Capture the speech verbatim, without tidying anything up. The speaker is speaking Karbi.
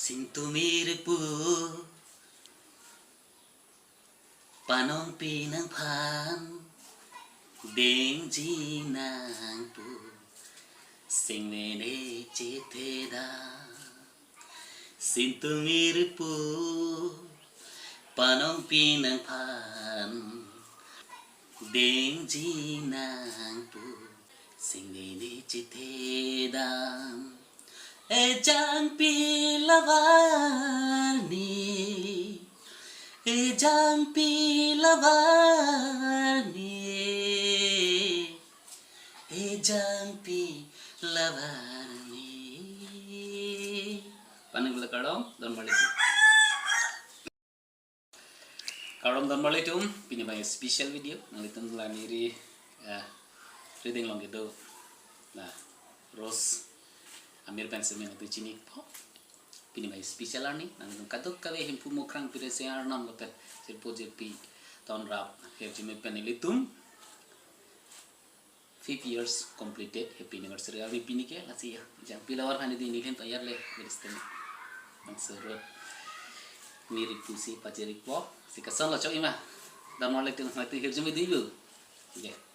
Singtumir pu, panongpi nangphan, dengji nangpo, singmene chethedam. Singtumir pu, panongpi nangphan, dengji nangpo, singmene chethedam. Ejangpi lavarni, ejangpi lavarni, ejangpi lavarni. Paning bela kardom, don marli. Kardom don marlitum, pini abang special video, nanglitum la neri, eh, Rideng along kedo, na, Rose Amir pen semen itu chinipo, pini abang special arni, nanglitum kadokave Hemphu Mukrang Pire Sing Arnam lapen, jirpo jirpi, ton rap, hirjume pen ilitum, fifth years completed, happy anniversary arni pini ke, lasi ya, ejangpi lavar hani di ni kan payar le, beres tem. Ang surut. Neri pusi pajirikpo, si kason lo chok ima. Don marlitum, mati hirjume di bu. Oke.